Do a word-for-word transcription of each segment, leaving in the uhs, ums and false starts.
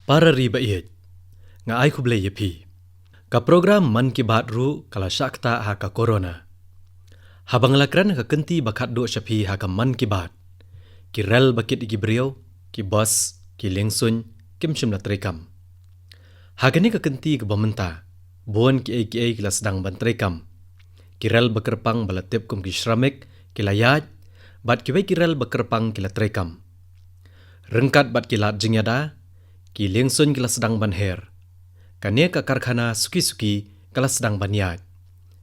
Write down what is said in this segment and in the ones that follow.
Para ri ba ïeit, nga ai khublei ïa phi. Ka program Mann Ki Baat ruh ka la shah ktah ha ka corona. Haba nga la kren ha ka kynti ba khatduh sha phi ha ka Mann Ki Baat, ki rel ba kit ïa ki briew, ki bus, ki liengsuiñ, kim shym la treikam. Ha kane ka kynti kaba mynta, bun kiei kiei ki la sdang ban treikam. Ki rel ba kyrpang ba la tip kum ki shramik ki la ïaid, bad kiwei ki rel ba kyrpang ki la treikam. Ryngkat bad ki lad jingïada, ki liengsuiñ ki la sdang ban her. Kane ka karkhana suki suki ka la sdang ban ïaid.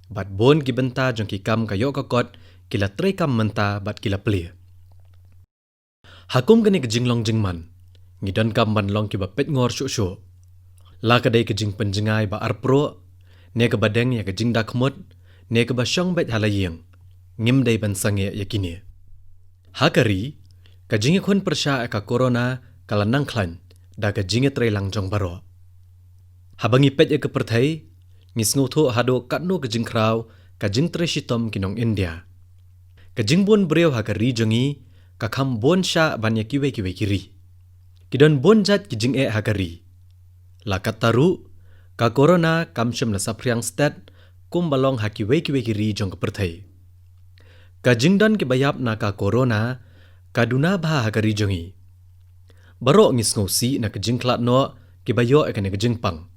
Bad bun ki bynta jong ki kam ka ïoh ka kot ki la treikam mynta bad ki la plie. Ha kum kane ka jinglong jingman, ngi donkam ban long kiba peitngor shuh shuh. La ka dei ka jingpynjngai ba arpruh, ne kaba deng ïa ka jingdakhmut, ne kaba shong beit ha la ïing, ngim dei ban sangeh ïa kine. Ha ka ri, ka jingïakhun pyrshah ïa ka corona ka la nang khlaiñ da ka jingïatreilang jong baroh. Haba ngi peit ïa ka pyrthei, ngi sngewthuh haduh katno ka jingkhraw ka jingtrei shitom ki nong India. Ka jingbun briew ha ka ri jong ngi ka kham bun shah ban ïa kiwei kiwei ki ri. Ki don bun jait ki jingeh ha ka ri. La katta ruh, ka corona kam shym la saphriang stet kumba long ha kiwei kiwei ki ri jong ka pyrthei. Ka jingdon kiba ïap na ka corona ka duna bha ha ka ri jong ngi. Baroh ngi sngewsih na ka jingkhlad noh kiba ïoh ïa kane ka jingpang.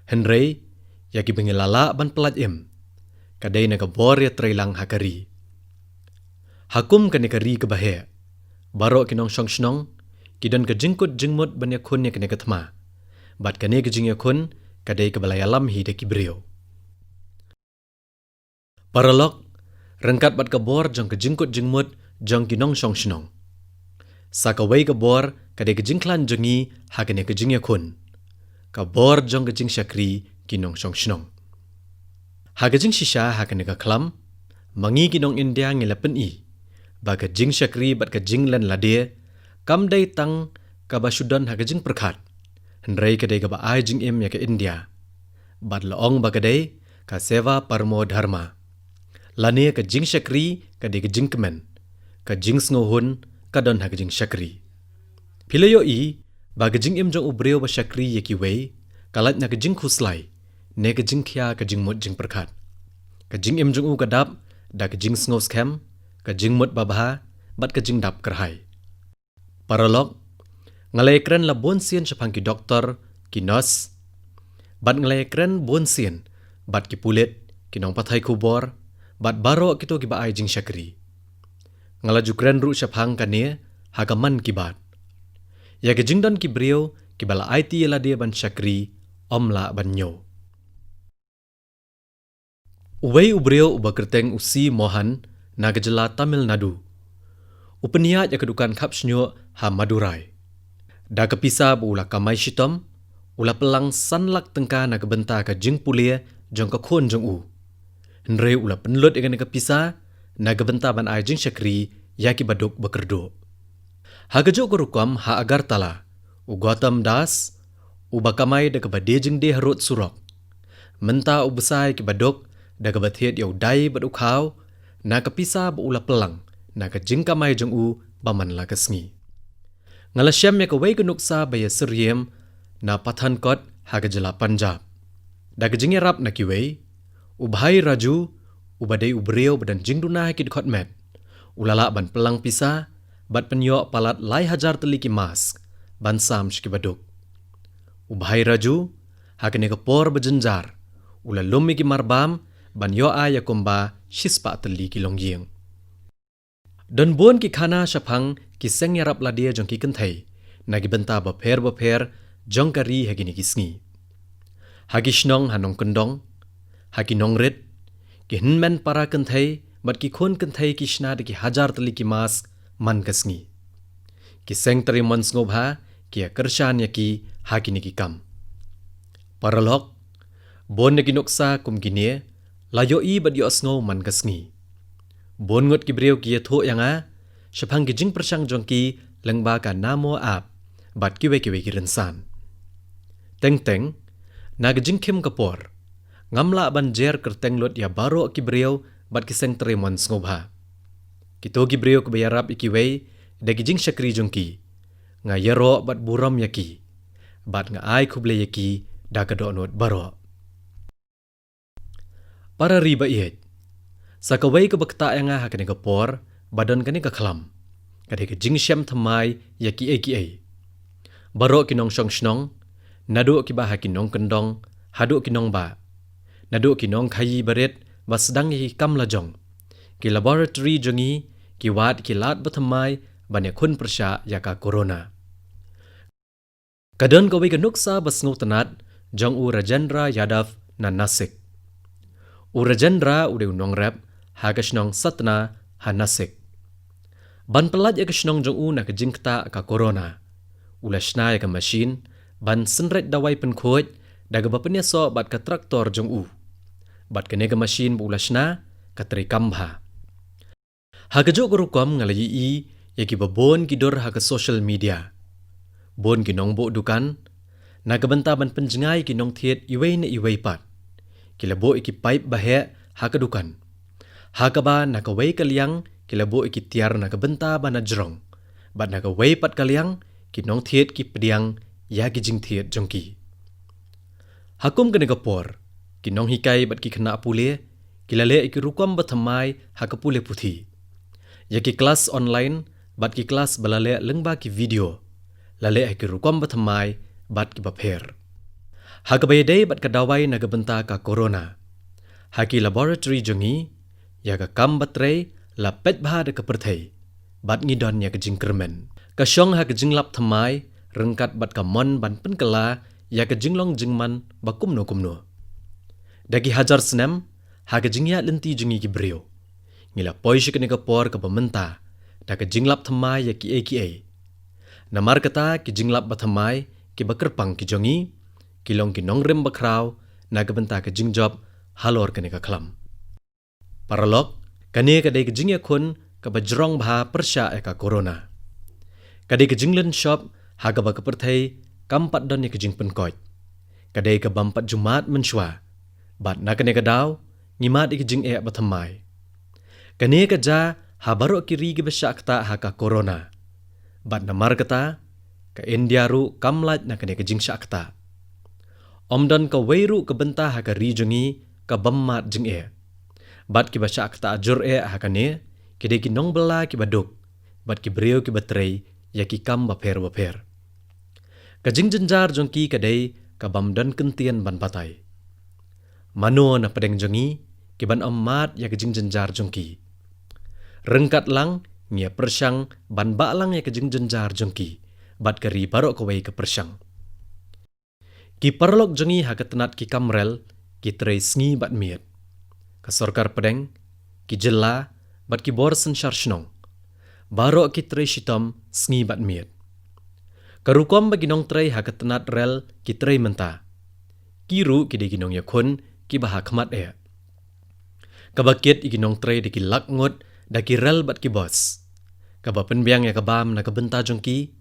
Hynrei, ïa kiba ngi la lah ban pyllait im, ka dei na ka bor ïatreilang ha ka ri. Ha kum kane ka ri kaba heh, baroh ki nongshong shnong ki don ka jingkut jingmut ban ïakhun ïa kane ka thma. Bad kane ka jingïakhun ka dei kaba la ïalam hi da ki briew. Paralok, ryngkat bad ka bor jong ka jingkut jingmut jong ki nongshong shnong, sa kawei ka bor ka dei ka jingkhlaiñ jong ngi ha kane ka jingïakhun, ka bor jong ka jingshakri ki nongshong shnong. Ha ka jingshisha ha kane ka khlam, ma ngi ki nong India ngi la pyni ba ka jingshakri bad ka jinglen lade kam dei tang kaba shu don ha ka jingpyrkhat, hynrei ka dei kaba ai jingim ïa ka India. Bad la ong ba ka dei ka seva paramo dharma, lane ka jingshakri ka dei ka jingkmen, ka jingsngewhun ka don ha ka jingshakri. Phi la ïohi ba ka jingim jong u briew ba shakri ïa kiwei ka lait na ka jingkhuslai, ne ka jingkhia ka jingmut jingpyrkhat. Ka jingim jong u ka dap da ka jingsngewskhem, ka jingmut babha, bad ka jingdap kyrhai. Paralok, nga la ïakren la bun sien shaphang ki doktor, ki nurse, bad nga la ïakren bun sien bad ki pulit, ki nongpathai khubor, bad baroh kito kiba ai jingshakri. Nga la ju kren ruh shaphang kane ha ka Mann Ki Baat. Ïa ka jingdon ki briew kiba la aiti ïa lade ban shakri, ym lah ban ñiew. Uwei u briew uba kyrteng u C Mohan na ka jylla Tamil Nadu u pynïaid ïa ka dukan khap shñiuh ha Madurai. Da ka pisa ba u la kamai shitom, u la pynlang san lak tyngka na ka bynta ka jingpule jong ka khun jong u. Hynrei u la pynlut ïa kane ka pisa na ka bynta ban ai jingshakri ïa kiba duk ba kyrduh. Ha kajuh ka rukom ha Agartala, u Gautam Das, uba kamai da kaba die jingdie harud surok, mynta u bsa ïa kiba duk da kaba thied ïa u dai bad u khaw na ka pisa ba u la pynlang na ka jingkamai jong u ba man la ka sngi. Nga la shem ïa kawei ka nuksa ba ïasyriem na Pathankot ha ka jylla Punjab. Da ka jingïarap na kiwei, u Bhai Raju, uba dei u briew ba don jingduna ha ki dkhot met, u la lah ban pynlang pisa bad pynïoh palat lai hajar tylli ki mask ban sam sha kiba duk. U Bhai Raju, ha kane ka por ba jynjar, u la lum ïa ki marbam ban ïoh ai ïa kumba shispah tylli ki longïing. Don bun ki khana shaphang ki seng ïarap lade jong ki kynthei na ki bynta bapher bapher jong ka ri ha kine ki sngi. Ha ki shnong ha nongkyndong, ha ki nongrit, ki hynmen para kynthei bad ki khun kynthei ki shna da ki hajar tylli ki mask man ka sngi. Ki seng trei mon sngewbha ki ïakyrshan ïa ki ha kine ki kam. Paralok, bun na ki nuksa kum kine la ïohi bad ïohsngew man ka sngi. Bun ngut ki briew ki ïathuh ïa nga shaphang ki jingpyrshang jong ki lyngba ka Namo App bad kiwei kiwei ki rynsan. Teng teng, na ka jingkhim ka por, ngam lah ban jer kyrteng lut ïa baroh ki briew bad ki seng trei mon sngewbha. Kito ki briew kiba ïarap ïa kiwei da ki jingshakri jong ki, nga ïaroh bad burom ïa ki. bad nga ai khublei ïa ki da ka dohnud baroh. Para ri ba ïeit, sa kawei kaba ktah ïa nga ha kane ka por ba don kane ka khlam, ka dei ka jingshem thymmai ïa kiei kiei. Baroh ki nongshong shnong, naduh kiba ha ki nongkyndong haduh ki nongbah, naduh ki nongkhaïi barit ba sdang ïa ki kam lajong, ki laboratory jong ngi ki wad ki lad ba thymmai ban ïakhun pyrshah ïa ka corona. Ka don kawei ka nuksa ba sngewtynnat jong u Rajendra Yadav na Nasik. U Rajendra u dei u nongrep ha ka shnong Satna ha Nasik. Ban pyllait ïa ka shnong jong u na ka jingktah ka corona, u la shna ïa ka mashin ban synreit dawai pynkhuid da kaba pynïasoh bad ka traktor jong u. Bad kane ka mashin ba u la shna ka trei kam bha. Ha kajuh ka rukom nga la ïohi ïa kiba bun ki dur ha ka social media. Bun ki nongbuh dukan, na ka bynta ban pynjngai ki nongthied iwei na iwei pat, ki la buh ïa ki paip ba heh ha ka dukan, ha kaba na kawei ka liang ki la buh ïa ki tiar na ka bynta ba na jrong, bad na kawei pat ka liang ki nongthied ki pdiang ïa ki jingthied jong ki. Ha kum kane ka por, ki nonghikai bad ki khynnah pule ki la leh ïa ki rukom ba thymmai ha ka pule puthi. Ïa ki klas online bad ki klas ba la leh lyngba ki video la leh ha ki rukom ba thymmai bad kiba pher. Ha kaba ïadei bad ka dawai na ka bynta ka corona, ha ki laboratory jong ngi, ïa ka kam ba trei la peit bha da ka pyrthei bad ngi don ïa ka jingkyrmen. Ka shong ha ka jinglap thymmai ryngkat bad ka mon ban pynkylla ïa ka jinglong jingman ba kumno kumno. Da ki hajar snem, ha ka jingïaid lynti jong ngi ki briew, ngi la poi sha kane ka por kaba mynta da ka jinglap thymmai ïa kiei kiei. Namar kata ki jinglap ba thymmai kiba kyrpang ki jong ngi ki long ki nongrim bakhraw na ka bynta ka jingjop halor kane ka khlam. Paralok, kane ka dei ka jingïakhun kaba jrong bha pyrshah ïa ka corona. Ka dei ka jinglynshop ha kaba ka pyrthei kam pat don ïa ka jingpynkoit. Ka dei ka bym pat ju mad mynshuwa, bad na kane ka daw ngi mad ïa ka jingeh ba thymmai. Kane ka jia ha baroh ki ri kiba shah ktah ha ka corona. Bad namar kata, ka India ruh kam lait na kane ka jingshah ktah. Ym don kawei ruh ka bynta ha ka ri jong ngi ka bym mad jingeh. Bad kiba shah ktah jur eh ha kane ki dei ki nongbylla kiba duk bad ki briew kiba trei ïa ki kam bapher bapher. Ka jingjynjar jong ki ka dei ka bym don kyntien ban batai. Mano na pdeng jong ngi kiban ym mad ïa ka jingjynjar jong ki? Ryngkat lang ngi ïa pyrshang ban bah lang ïa ka jingjynjar jong ki bad ka ri baroh kawei ka pyrshang. Ki paralok jong ngi ha ka tnat ki kam rel ki trei sngi bad miet. Ka sorkar pdeng, ki jylla bad ki bor synshar shnong, baroh ki trei shitom sngi bad miet. Ka rukom ba ki nongtrei ha ka tnat rel ki trei mynta, ki ruh ki dei ki nongïakhun kiba ha khmat eh. Kaba kit ïa ki nongtrei da ki lak ngut da ki rel bad ki bos. Kaba pynbiang ïa ka bam na ka bynta jong ki.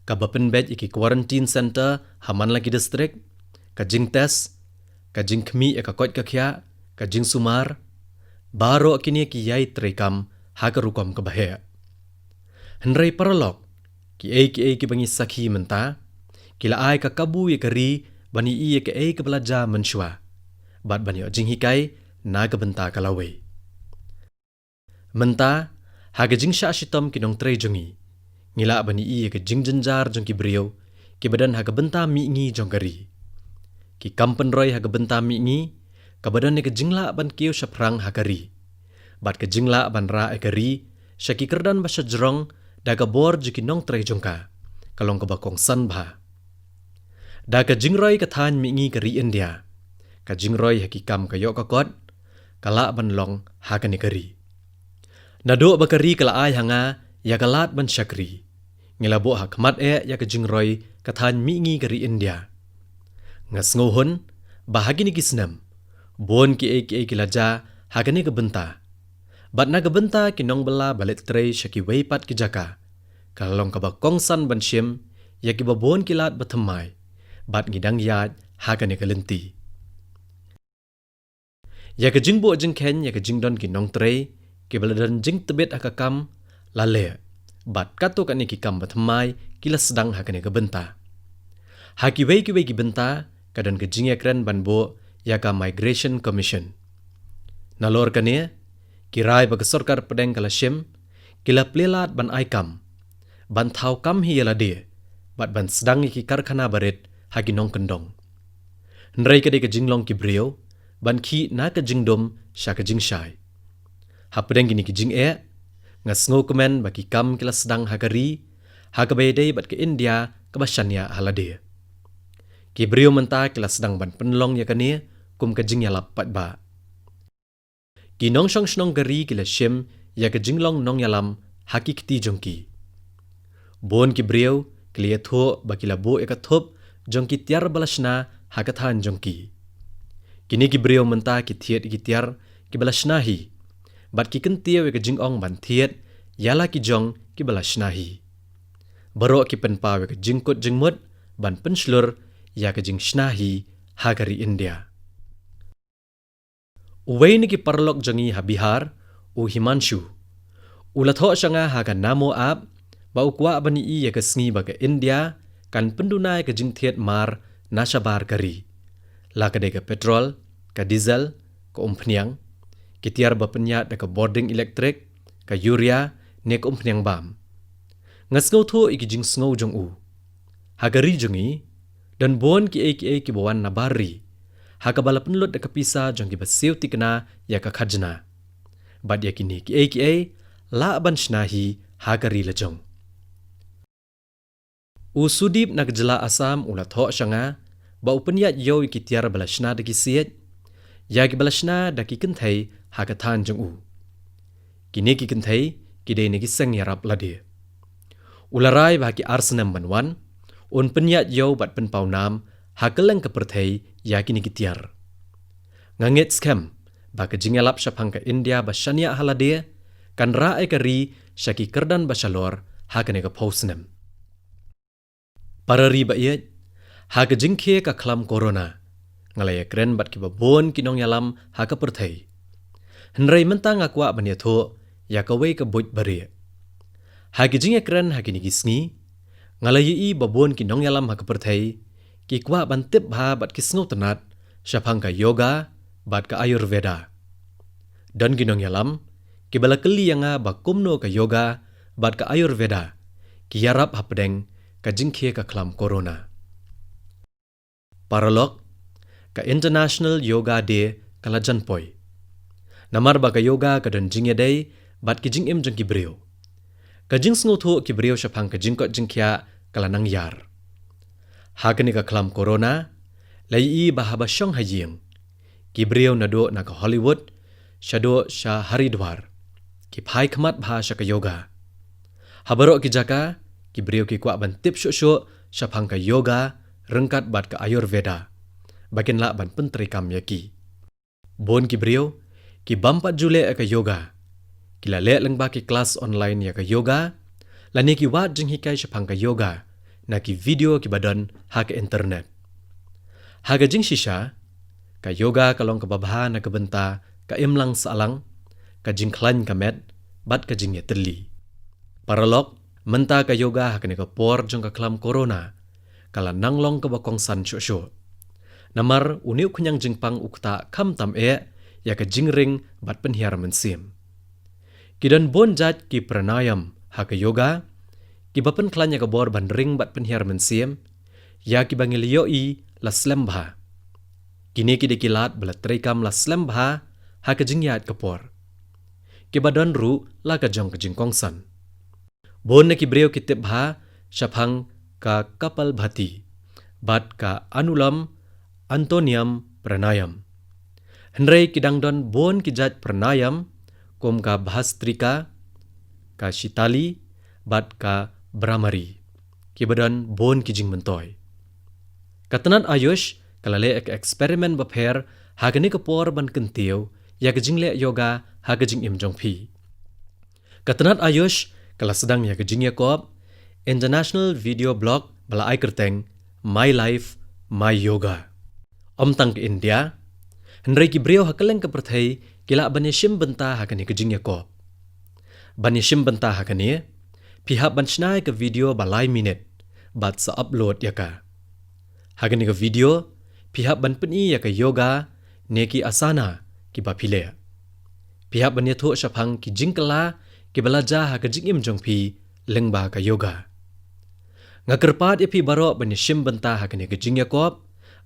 Kaba pynbeit ïa ki quarantine center ha man la ki district. Ka jingtest, ka jingkhmih ïa ka koit ka khiah, ka jingsumar. Baroh kine ki ïai trei kam ha ka rukom kaba heh. Hynrei paralok, kiei kiei kiba ngi sakhi mynta ki la ai ka kabu ïa ka ri ban ïohi ïa kaei kaba la jia mynshuwa bad ban ïoh jinghikai na ka bynta ka lawei. Mynta, ha ka jingshah shitom ki nongtrei jong ngi, ngi lah ban ïohi ïa ka jingjynjar jong ki briew kiba don ha ka bynta mihngi jong ka ri. Ki kam pynroi ha ka bynta mihngi kaba don ïa ka jinglah ban kiew shaphrang ha ka ri bad ka jinglah ban rah ïa ka ri sha ki kyrdan ba shajrong da ka bor jong ki nongtrei jong ka, ka long kaba kongsan bha. Da ka jingroi ka thaiñ mihngi ka ri India, ka jingroi ha ki kam ka ïoh ka kot ka lah ban long ha kane ka ri. Naduh ba ka ri ka la ai ha nga ïa ka lad ban shakri, ngi la buh ha khmat eh ïa ka jingroi ka thaiñ mihngi ka ri India. Nga sngewhun ba ha kine ki snem bun kiei kiei ki la jia ha kane ka bynta. Bad na ka bynta ki nongbylla ba leit trei sha kiwei pat ki jaka, ka la long kaba kongsan ban shim ïa kiba bun ki lad ba thymmai bad ngi dang ïaid ha kane ka lynti. Ïa ka jingbuh jingkheiñ ïa ka jingdon ki nongtrei kiba la don jingtbit ha ka kam la leh bad katto katne ki kam ba thymmai ki la sdang ha kane ka bynta. Ha kiwei kiwei ki bynta ka don ka jingïakren ban buh ïa ka Migration Commission. Nalor kane, ki rai ba ka sorkar pdeng ka la shim, ki la plie lad ban ai kam, ban thaw kam hi ïa lade, bad ban sdang ïa ki karkhana barit ha ki nongkyndong. Hynrei ka dei ka jinglong ki briew ban khih na ka jingdum sha ka jingshai. Hapdeng kine ki jingeh, nga sngewkmen ba ki kam ki la sdang ha ka ri, ha kaba ïadei bad ka India kaba shaniah ha lade. Ki briew mynta ki la sdang ban pynlong ïa kane kum ka jingïalap paidbah. Ki nongshong shnong ka ri ki la shim ïa ka jinglong nongïalam ha ki kti jong ki. Bun ki briew ki la ïathuh ba ki la buh ïa ka thup jong ki tiar ba la shna ha ka thaiñ jong ki. Kine ki briew mynta ki thied ïa ki tiar kiba la shna hi, bad ki kyntiew ïa ka jingong ban thied ïa la ki jong kiba la shna hi. Baroh ki pynpaw ïa ka jingkut jingmut ban pynshlur ïa ka jingshna hi ha ka ri India. Uwei na ki paralok jong ngi ha Bihar, u Himanshu, u la thoh sha nga ha ka Namo app ba u kwah ban ïohi ïa ka sngi ba ka India kan pynduna ïa ka jingthied mar na shabar ka ri, la ka dei ka petrol, ka diesel, ka umphniang, ki tiar ba pynïaid da ka bording elektrik, ka urea, ne ka umphniang bam. Nga sngewthuh ïa ki jingsngew jong u. Ha ka ri jong ngi, don bun kiei kiei kiba wan na bar ri, ha kaba la pynlut da ka pisa jong kiba siew thikna ïa ka khajna. Bad ïa kine kiei kiei lah ban shna hi ha ka ri la jong. U Sudip na ka jylla Assam u la thoh sha nga ba u pynïaid ïew ïa ki tiar ba la shna da ki siej, ïa kiba la shna da ki kynthei ha ka thaiñ jong u. Kine ki kynthei ki dei na ki seng ïarap lade. U la rai ba ha ki ar snem ban wan, un pynïaid ïew bad pynpaw nam ha kylleng ka pyrthei ïa kine ki tiar. Nga ngeit skhem ba ka jingïalap shaphang ka India ba shaniah ha lade kan rah ïa ka ri sha ki kyrdan ba shalor ha kane ka phew snem. Para ri ba ïeit, ha ka jingkhie ka khlam corona, nga la ïakren bad kiba bun ki nongïalam ha ka pyrthei. Hynrei mynta nga kwah ban ïathuh ïa kawei ka buit barieh. Ha ki jingïakren ha kine ki sngi, nga la ïohi ba bun ki nongïalam ha ka pyrthei ki kwah ban tip bha bad ki sngewtynnat shaphang ka yoga bad ka Ayurveda. Don ki nongïalam kiba la kylli ïa nga ba kumno ka yoga bad ka Ayurveda ki ïarap hapdeng ka jingkhie ka khlam corona. Paralok, ka International Yoga Day ka la jan poi. Namar ba ka yoga ka don jingïadei bad ki jingim jong ki briew. Ka jingsngewthuh ki briew shaphang ka jingkoit jingkhiah ka la nang ïar. Ha kane ka khlam corona, la ïohi ba haba shong ha ïing, ki briew naduh na ka Hollywood shaduh sha Haridwar ki phai khmat bha sha ka yoga. Ha baroh ki jaka, ki briew ki kwah ban tip shuh shuh shaphang ka yoga ryngkat bad ka Ayurveda ba kin lah ban pyntreikam ïa ki. Bun ki briew ki bym pat ju leh ïa ka yoga ki la leh lyngba ki klas online ïa ka yoga, lane ki wad jinghikai shaphang ka yoga na ki video kiba don ha ka internet. Ha ka jingshisha, ka yoga ka long kaba bha na ka bynta ka imlang sahlang, ka jingkhlaiñ ka met bad ka jingïatylli. Paralok, mynta ka yoga ha kane ka por jong ka khlam corona ka la nang long kaba kongsan shuh shuh. Namar une u khñiang jingpang u ktah khamtam eh ïa ka jingring bad pynhiar mynsiem. Ki don bun jait ki pranayam ha ka yoga kiba pynkhlaiñ ïa ka bor ban ring bad pynhiar mynsiem, ïa kiba ngi la ïohi la slem bha. Kine ki dei ki lad ba la treikam la slem bha ha ka jingïaid ka por, kiba don ruh la ka jong ka jingkongsan. Bun na ki briew ki tip bha shaphang ka Kapalbhati bad ka Anulom Antonem Pranayam. Hynrei ki dang don bun ki jait pranayam kum ka Bhastrika, ka Shitali bad ka Bhramari, kiba don bun ki jingmyntoi. Ka tnat Ayush ka la leh ka experiment bapher ha kane ka por ban kyntiew ïa ka jingleh yoga ha ka jingim jong phi. Ka tnat Ayush ka la sdang ïa ka jingïakop International Video Blog ba la ai kyrteng My Life, My Yoga. Ym tang ka India, hynrei ki briew ha kylleng ka pyrthei ki lah ban ïashim bynta ha kane ka jingïakop. Ban ïashim bynta ha kane, phi hap ban shna ïa ka video ba lai minit bad sa upload ïa ka. Ha kane ka video, phi hap ban pyni ïa ka yoga ne ki asana kiba phi leh. Phi hap ban ïathuh shaphang ki jingkylla kiba la jia ha ka jingim jong phi lyngba ka yoga. Nga kyrpad ïa phi baroh ban ïashim bynta ha kane ka jingïakop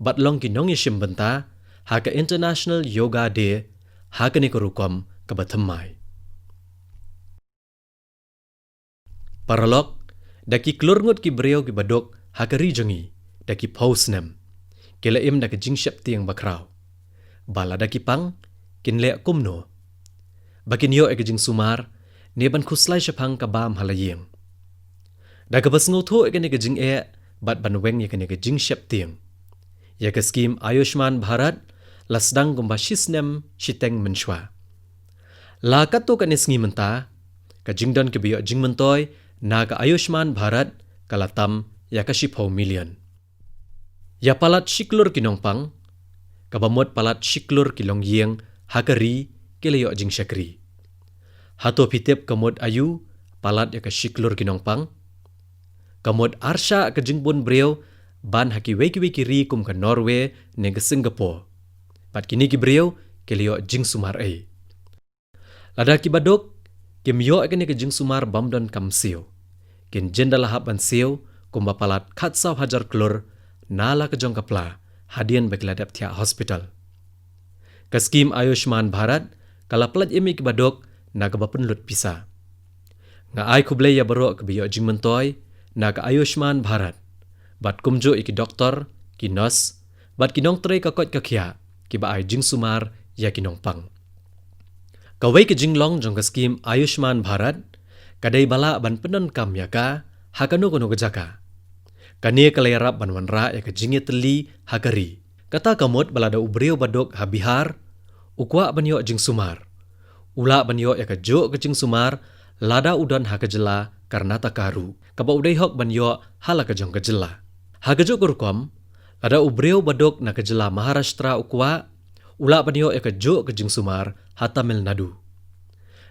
bad long ki nongïashim bynta ha ka International Yoga Day ha kane ka rukom kaba thymmai. Paralok, da ki klur ngut ki briew kiba duk ha ka ri jong ngi da ki phew snem, ki la im da ka jingsheptieng bakhraw ba lada ki pang, kin leh kumno ba kin ïoh ïa ka jingsumar ne ban khuslai shaphang ka bam ha la ïing. Da kaba sngewthuh ïa kane ka jingeh bad ban weng ïa kane ka jingsheptieng, ïa ka skhim Ayushman Bharat la sdang kumba shi snem shiteng mynshuwa. La katto katne sngi mynta, ka jingdon kiba ïoh jingmyntoi na ka Ayushman Bharat ka la tam ïa ka shiphew million. Ïa palat shi klur ki nongpang, kaba mut palat shi klur ki longïing ha ka ri, ki la ïoh jingshakri. Hato phi tip ka mut aïu palat ïa ka shi klur ki nongpang? Ka mut arshah ka jingbun briew ban ha kiwei kiwei ki ri kum ka Norway ne ka Singapore. Bad kine ki briew ki la ïoh jingsumar ei? Lada kiba duk kim ïoh ïa kane ka jingsumar bym don kam siew, kin jin da la hap ban siew kumba palat khatsaw hajar klur na la ka jong ka pla hadien ba ki la dep thiah hospital. Ka skhim Ayushman Bharat ka la pyllait im ïa kiba duk na kaba pynlut pisa. Nga ai khublei ïa baroh kiba ïoh jingmyntoi na ka Ayushman Bharat, bad kumjuh ïa ki doktor, ki nurse bad ki nongtrei ka koit ka khiah kiba ai jingsumar ïa ki nongpang. Kawei ka jinglong jong ka skhim Ayushman Bharat ka dei ba lah ban pyndonkam ïa ka ha kano kano ka jaka. Kane ka la ïarap ban wanrah ïa ka jingïatylli ha ka ri. Kata ka mut ba lada u briew ba duk ha Bihar u kwah ban ïoh jingsumar, u lah ban ïoh ïa kajuh ka jingsumar lada u don ha ka jylla Karnataka ruh, kaba u dei hok ban ïoh ha la ka jong ka jylla. Ha kajuh ka rukom, lada u briew ba duk na ka jylla Maharashtra u kwah, u lah ban ïoh ïa kajuh ka jingsumar ha Tamil Nadu.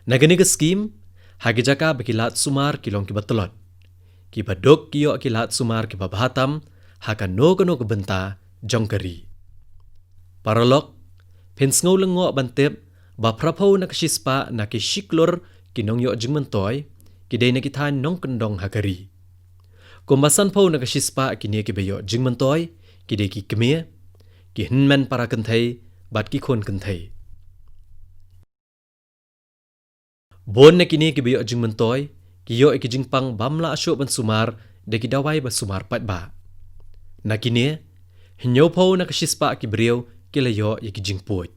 Na kane ka skhim, ha ki jaka ba ki lad sumar ki long kiba tlot, kiba duk ki ïoh ki lad sumar kiba bha tam ha kano kano ka bynta jong ka ri. Paralok, phin sngew lyngngoh ban tip ba phraphew na ka shispah na ki shi klur ki nongïoh jingmyntoi ki dei na ki thaiñ nongkyndong ha ka ri. Kumba sanphew na ka shispah kine kiba ïoh jingmyntoi ki dei ki kmie, ki hynmen para kynthei bad ki khun kynthei. Bun na kine kiba ïoh jingmyntoi ki ïoh ïa ki jingpang bym lah shuh ban sumar da ki dawai ba sumar paidbah. Na kine, hynñiewphew na ka shispah ki briew ki la ïoh ïa ki jingpuid.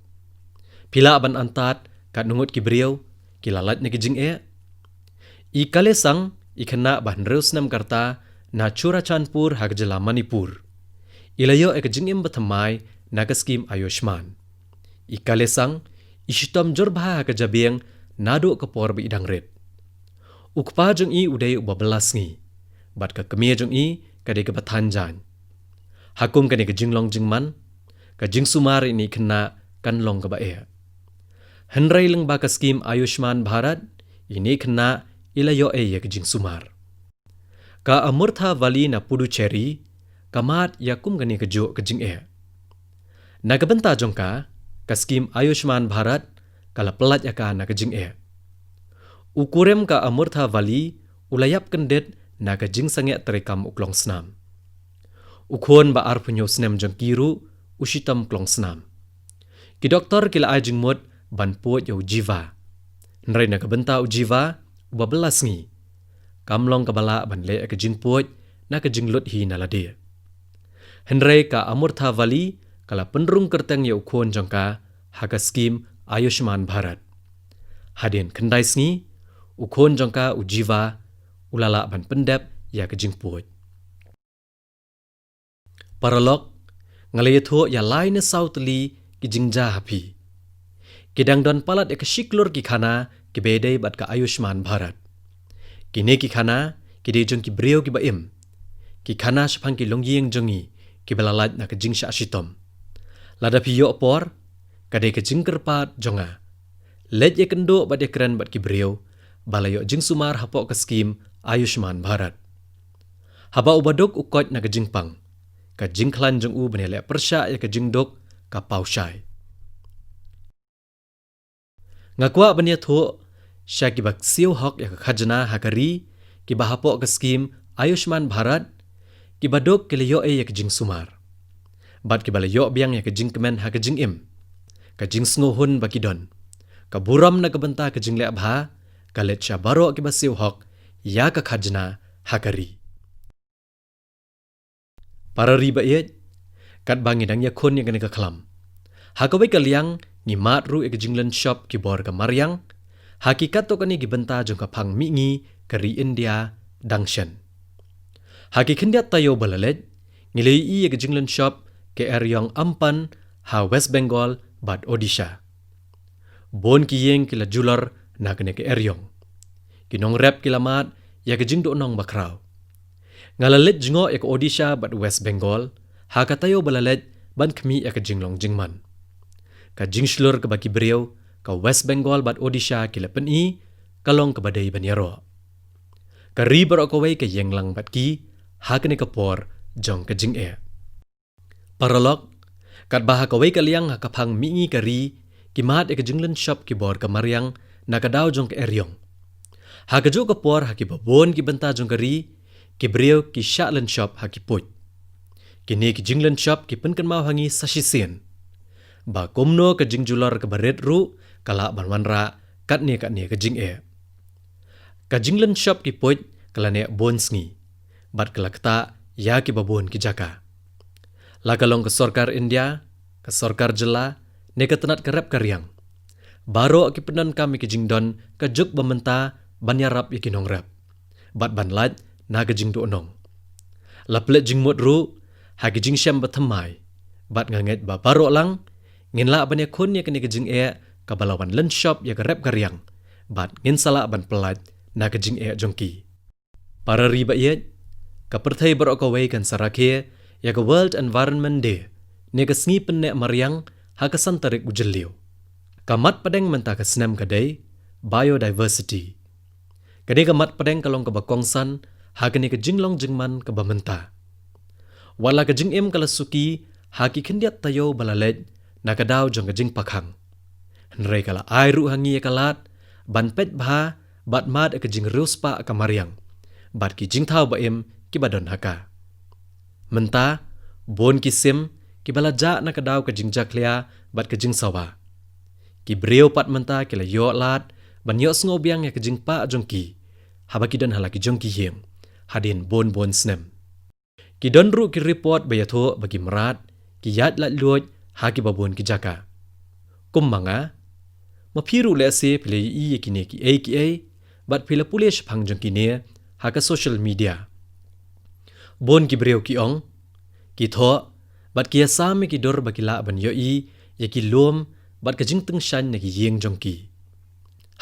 Phi lah ban antad katno ngut ki briew ki la lait na ki jingeh? I Kalesang, i khynnah ba hynriew snem ka rta na Churachandpur ha ka jylla Manipur, i la ïoh ïa ka jingim bathymmai na ka skhim Ayushman. I Kalesang i shitom jur bha ha ka jabieng naduh ka por ba i dang rit. U kpa jong i u dei uba bylla sngi, bad ka kmie jong i ka dei kaba than jaiñ. Ha kum kane ka jinglong jingman, ka jingsumar ïa ine i khynnah kan long kaba eh. Hynrei lyngba ka skhim Ayushman Bharat, ine i khynnah i la ïoh ei ïa ka jingsumar. Ka Amurtha Valli na Puducherry ka mad ïa kum kane kajuh ka jingeh. Na ka bynta jong ka, ka skhim Ayushman Bharat ka la pyllait ïa ka na ka jingeh. U kurim ka Amurtha Valli u la ïap kyndit na ka jingsangeh treikam u klongsnam. U khun ba arphew hynñiew snem jong ki ruh u shitom klongsnam. Ki doktor ki la ai jingmut ban puid ïa u Jiva, hynrei na ka bynta u Jiva uba bylla sngi, kam long kaba lah ban leh ïa ka jingpuid na ka jinglut hi na lade. Hynrei ka Amurtha Valli ka la pynrung kyrteng ïa u khun jong ka ha ka skhim Ayushman Bharat. Hadien khyndai sngi, u khun jong ka u Jiva u la lah ban pyndep ïa ka jingpuid. Paralok, nga la ïathuh ïa lai ne saw tylli ki jingjia ha phi. Ki dang don palat ïa ka shi klur ki khana kiba ïadei bad ka Ayushman Bharat. Kine ki khana ki dei jong ki briew kiba im, ki khana shaphang ki longïing jong ngi kiba la lait na ka jingshah shitom. Lada phi ïoh por, ka dei ka jingkyrpad jong nga, leit ïakynduh bad ïakren bad ki briew ba la ïoh jingsumar hapoh ka skhim Ayushman Bharat. Haba uba duk u koit na ka jingpang, ka jingkhlaiñ jong u ban ïaleh pyrshah ïa ka jingduk ka paw shai. Nga kwah ban ïathuh sha kiba siew hok ïa ka khajna ha ka ri, kiba hapoh ka skim Ayushman Bharat, kiba duk ki la ïoh ïa ka jingsumar, bad kiba la ïoh biang ïa ka jingkmen ha ka jingim, ka jingsngewhun ba ki don, ka burom na ka bynta ka jingleh bha, ka leit sha baroh kiba siew hok ïa ka khajna ha ka ri. Para ri ba ïeit, katba ngi dang ïakhun ïa kane ka khlam, ha kawei ka liang ngi mad ruh ïa ka jinglynshop ki bor ka mariang ha ki katto katne ki bynta jong ka phang mihngi ka ri India dang shen. Ha ki khyndiat taïew ba la leit, ngi la ïohi ïa ka jinglynshop ka eriong Amphan ha West Bengal bad Odisha. Bun ki ïing ki la julor na kane ka eriong. Ki nongrep ki la mad ïa ka jingduhnong bakhraw. Nga la leit jngoh ïa ka Odisha bad West Bengal ha ka taïew ba la leit ban khmih ïa ka jinglong jingman. Ka jingshlur kaba ki briew ka West Bengal bad Odisha ki la pyni ka long kaba dei ban ïaroh. Ka ri baroh kawei ka ïeng lang bad ki ha kane ka por jong ka jingeh. Paralok, katba ha kawei ka liang ha ka phang mihngi ka ri ki mad ïa ka jinglynshop ki bor ka mariang na ka daw jong ka eriong, ha kajuh ka por ha kiba bun ki bynta jong ka ri ki briew ki shah lynshop ha ki puit. Kine ki jinglynshop ki pynkynmaw ha ngi sa shisien ba kumno ka jingjulor kaba rit ruh ka lah ban wanrah katne katne ka jingeh. Ka jinglynshop ki puit ka la neh bun sngi bad ka la ktah ïa kiba bun ki jaka. La ka long ka sorkar India, ka sorkar jylla, ne ka tnat ka rep ka riang, baroh ki pyndonkam ïa ka jingdon ka juk ba mynta ban ïarap ïa ki nongrep bad ban lait na ka jingduhnong. La plie jingmut ruh ha ki jingshem ba thymmai, bad nga ngeit ba baroh lang ngin lah ban ïakhun ïa kane ka jingeh kaba la wan lynshop ïa ka rep ka riang, bad ngin sa lah ban pyllait na ka jingeh jong ki. Para ri ba ïeit, ka pyrthei baroh kawei kan sa rakhe ïa ka World Environment Day, ne ka sngi pynneh mariang, ha ka san tarik u Jylliew. Ka mat pdeng mynta ka snem ka dei biodiversity. Kane ka mat pdeng ka long kaba kongsan ha kane ka jinglong jingman kaba mynta. Wat la ka jingim ka la suki ha ki khyndiat taïew ba la leit na ka daw jong ka jingpakhang, hynrei ka la ai ruh ha ngi ïa ka lad ban peit bha bad mad ïa ka jingriewspah ka mariang bad ki jingthaw ba im kiba don ha ka. Mynta bun ki sim kiba la jah na ka daw ka jingjakhlia bad ka jingsawa. Ki briew pat mynta ki la ïoh lad ban ïohsngew biang ïa ka jingpah jong ki haba ki don ha la ki jong ki ïing hadien bun bun snem. Ki don ruh ki report ba ïathuh ba ki mrad ki ïaid laitluid ha kiba bun ki jaka. Kum ma nga, ma phi ruh lehse phi la ïohi ïa kine kiei kiei bad phi la pule shaphang jong kine ha ka social media. Bun ki briew ki ong, ki thoh bad ki ïasam ïa ki dur ba ki lah ban ïohi ïa ki lum bad ka jingtyngshaiñ na ki ïing jong ki.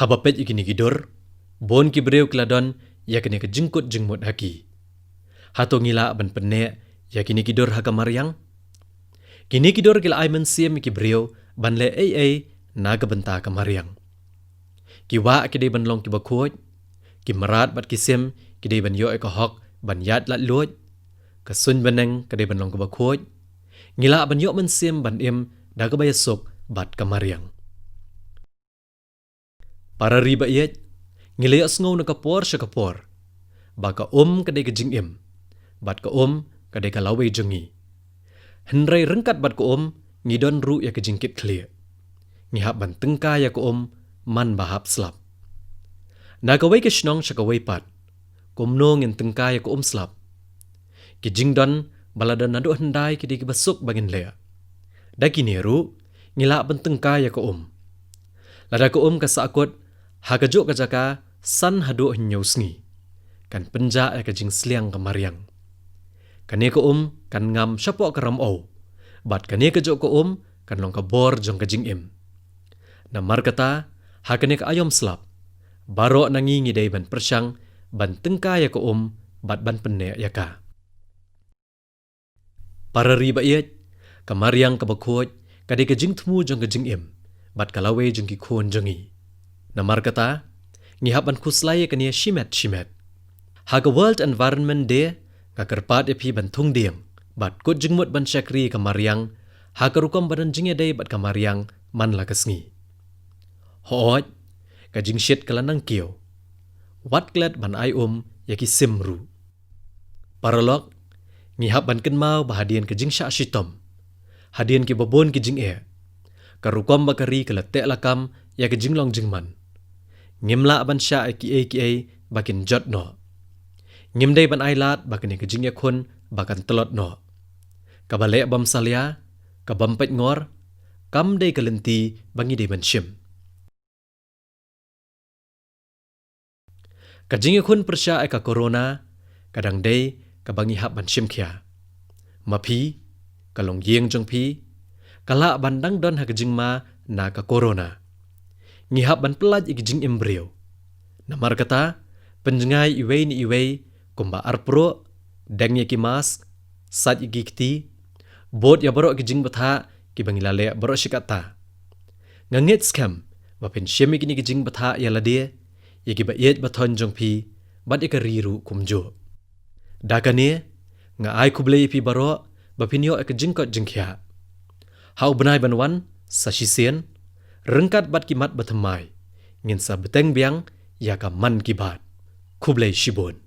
Haba peit ïa kine ki dur, bun ki briew ki la don ïa kane ka jingkut jingmut ha ki. Hato ngi lah ban pynneh ïa kine ki dur ha ka mariang? Kine ki dur ki la ai mynsiem ïa ki briew ban leh ei ei na ka bynta ka mariang. Ki wah ki dei ban long kiba khuid, ki mrad bad ki sim ki dei ban ïoh ïa ka hok ban ïaid laitluid, ka suiñ bneng ka dei ban long kaba khuid. Ngi lah ban ïoh mynsiem ban im da kaba ïasuk bad ka mariang. Para ri ba ïeit, ngi la ïohsngew na ka por sha ka por ba ka um ka dei ka jingim bad ka um ka dei ka lawei jong ngi. Hynrei ryngkat bad ka um ngi don ruh ïa ka jingkitkhlieh. Ngi hap ban tyngkai ïa ka um man ba hap slap. Na kawei ka shnong sha kawei pat, kumno ngin tyngkai ïa ka um slap? Ki jingdon ba la don naduh hyndai ki dei kiba suk ba ngin leh. Da kine ruh ngi lah ban tyngkai ïa ka um. Lada ka um ka sahkut ha kajuh ka jaka san haduh hynñiew sngi, kan pynjah ïa ka jingsliang ka mariang. Kane ka um kan ngam shapoh ka ramew bad kane kajuh ka um kan long ka bor jong ka jingim. Namar kata, ha kane ka aïom slap, baroh na ngi ngi dei ban pyrshang ban tyngkai ïa ka um bad ban pynneh ïa ka. Para ri ba ïeit, ka mariang kaba khuid ka dei ka jingthmu jong ka jingim bad ka lawei jong ki khun jong ngi. Namar kata, ngi hap ban khuslai ïa kane shimet shimet. Ha ka World Environment Day nga kyrpad ïa phi ban thung dieng Bad kut jingmut ban shakri ka mariang, ha ka rukom ba don jingïadei bad ka mariang man la ka sngi. Hooid, ka jingshit ka la nang kiew. Wat klet ban ai um ïa ki sim ruh. Paralok, ngi hap ban kynmaw ba hadien ka jingshah shitom, hadien ki babun ki jingeh, ka rukom ba ka ri ka la teh lakam ïa ka jinglong jingman. Ngim lah ban shah ïa kiei kiei ba kin jot noh. Ngim dei ban ai lad ba kane ka jingïakhun ba kan tlot noh. Kaba leh bym salia, ka bym peit ngor, kam dei ka lynti ba ngi dei ban shim. Ka jingïakhun pyrshah ïa ka corona, ka dang dei kaba ngi hap ban shim khia. Ma phi, ka longïing jong phi, ka lah ban dang don ha ka jingma na ka corona. Ngi hap ban pyllait ïa ki jingim briew. Namar kata, pynjngai iwei na iwei kumba arpruh, deng ïa ki mask, sait ïa ki kti, bud ïa baroh ki jingbthah kiba ngi la leh baroh shi katta. Nga ngeit skhem ba phin shim ïa kine ki jingbthah ïa lade, ïa kiba ïeit ba thoiñ jong phi, bad ïa ka ri ruh kumjuh. Da kane, nga ai khublei ïa phi baroh ba phin ïoh ïa ka jingkoit jingkhiah. Ha u bnai ban wan, sa shisien, ryngkat bad ki mat ba thymmai, ngin sa bteng biang ïa ka Mann Ki Baat. Khublei shibun.